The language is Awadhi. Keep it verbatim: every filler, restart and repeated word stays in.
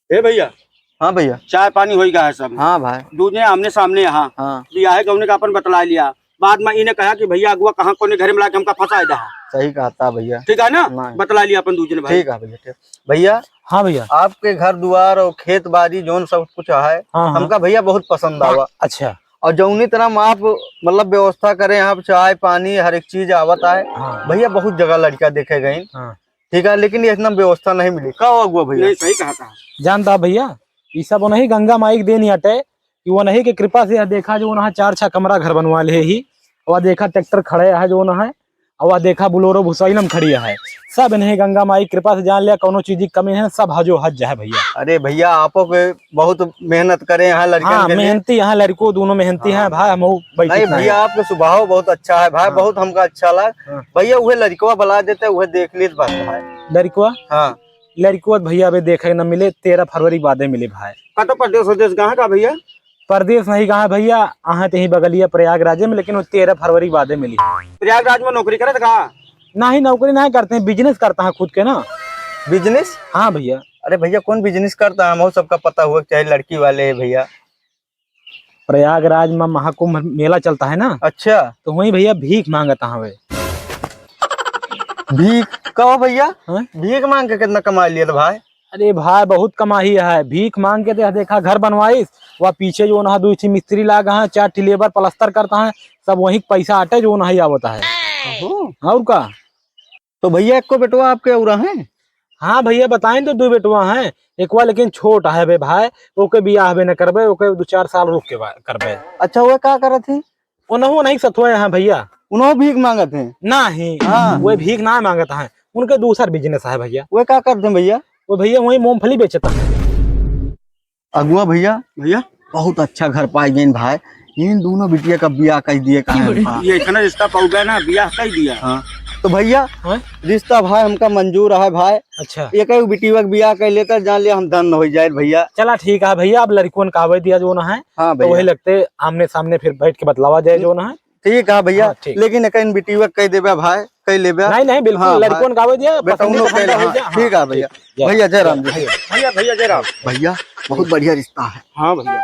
ए भइया। हाँ भइया। चाय पानी होइ गा है सब। हाँ भाई। दूने आमने सामने यहाँ। हाँ। बियाहे गौने का अपन बतलाइ लिया। बाद मा इने कहा कि भइया अगुआ कहाँ कोने घरे में लाके हमका फँसाइ दहा। सही कहता भइया। ठीक है ना? नहीं। बतलाइ लिया अपन दूजने भाई। ठीक है भइया, ठीक। भइया। हाँ भइया। आपके घर दुआर और खेत बाड़ी जौन सब कुछ है, हाँ, हाँ। हमका भइया बहुत पसंद आवा। अच्छा। और जौनी तरह में आप मतलब व्यवस्था करे, यहाँ पे चाय पानी हर एक चीज आवत है। हाँ। भइया बहुत जगह लड़का देखे गए। हाँ। ठीक है, लेकिन ये इतना व्यवस्था नहीं मिली। का हुआ अगुआ भइया? नहीं, सही कहा था। जानता भइया, ई सब ओनही गंगा माई के देन हटे कि ओनही के कृपा से यह देखा जौन है चार छह कमरा घर बनवा ले ही। और देखा ट्रैक्टर खड़े है जौन है, और देखा बोलेरो भुसैलम खड़ी है। सब इन्हें गंगा माई कृपा से जान लिया, कौनो चीज की कमी है, सब हजो हज है भइया। अरे भइया, आपो के बहुत मेहनत करे यहाँ लड़कन हाँ, के लिए। मेहनती यहाँ लड़को दोनों मेहनती हाँ। हैं भाई, हम बैठे नहीं हैं। भइया, आपके स्वभाव बहुत अच्छा है भाई, हाँ। बहुत हमका अच्छा लगा। हाँ। भइया, उहे लड़कवा बुला देते, उहे देख लेत बात है। लड़कवा? हाँ। लड़कवा तो भइया अबे देखे न मिले, तेरह फरवरी के बादे मिले भाई। का तो परदेस वरदेस कहाँ का भइया? परदेस नहीं कहाँ भइया, अहाँ ते ही बगलिया प्रयागराज में, लेकिन वो तेरह फरवरी के बादे मिली। प्रयागराज में नौकरी करत का? नहीं, नौकरी नहीं करते हैं, बिजनेस करता है खुद के ना। बिजनेस? हाँ भइया। अरे भइया, कौन बिजनेस करता है? हम सबका पता हुआ, चाहे लड़की वाले है भइया। प्रयागराज में महाकुंभ मेला चलता है ना। अच्छा। तो वहीं भइया भीख मांगता हवे। भीख? कहो भइया, हाँ? भीख मांग के कितना कमा लिया था भाई? अरे भाई, बहुत कमाई है। भीख मांग के दे-, देखा, घर बनवाइस, वह पीछे जौन है, दो ठी मिस्त्री लागा है, चार ठी लेबर प्लास्टर करता है, सब वहीं के पैसा आटे जौन है आवता है। ओहो। और का? तो भइया, एको बेटवा आपके और हैं? हाँ भइया, बताइन तो दो बेटवा हैं, एकवा लेकिन छोट है बे भाई, ओके बियाह बे न करबे, ओके दो चार साल रुक के बा-, करबे। अच्छा, वो का करत हैं? उनहु नहीं सथुआ यहाँ भइया। उनहु भीख मांगत हैं? नहीं, हाँ। वो भीख ना मांगत हैं, उनके दूसर बिजनेस है भइया। वो का करत हैं भइया? वो भइया वही मूंगफली बेचत हैं। अगुआ भइया, भइया? बहुत अच्छा घर पाइ गइन भाई, इन दोनों बिटिया का बियाह कइ दिए का है भाई। ये इतना रिश्ता पाउबे ना, बियाह कइ दिया। हाँ। तो भइया, हाँ? रिश्ता भाई हमका मंजूर है भाई। अच्छा। एक ही बिटिया का बियाह कइ लेता, जान लिया हम धन्य होइ जाए भइया। चला ठीक है भइया, अब लड़कुअन का आवे दिया जौन है, हाँ तो भइया। वही लगते आमने सामने फिर बैठ के बतलावा जाए जौन है। ठीक है भइया, हाँ, ठीक। लेकिन एक इन बिटिया कइ देबे भाई, कइ लेबे। नहीं, नहीं, बिल्कुल, हाँ, लड़कुअन भाई। का आवे दिया, बेटा, पसंद उन्हों पसंद कइ ले, हो हाँ, जा, हाँ, ठीक है भइया। ठीक, जय भइया, जय राम जी। भइया, भइया, जय राम। भइया, बहुत बढ़िया रिश्ता है। हाँ भइया।